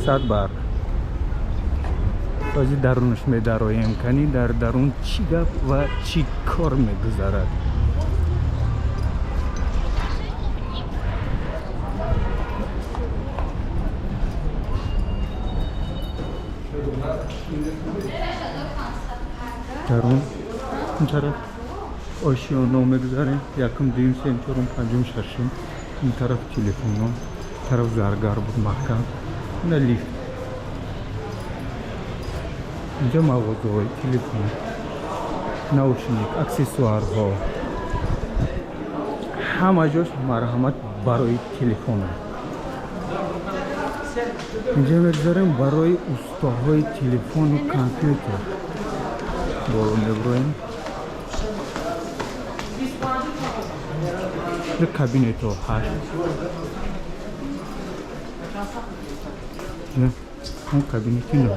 Садбарг. Ҳозир дарунаш медароем, кани дар дарун чӣ гап ва чӣ кор мегузарад. Дарун ин тараф ошёно мегузарем: якум, дуюм, сеюм, чорум, панҷум, шашум. Ин тараф телефоно, тараф заргар буд, маҳкам. Ина лифт, инҷа мағозаҳои телефон, наушник, аксессуарҳо, ҳама ҷош марҳамат барои телефон. Инҷа мегузарем барои устоҳои телефону компютер. Боло мебуроем, кабинетҳо ҳашт, он кабинети но.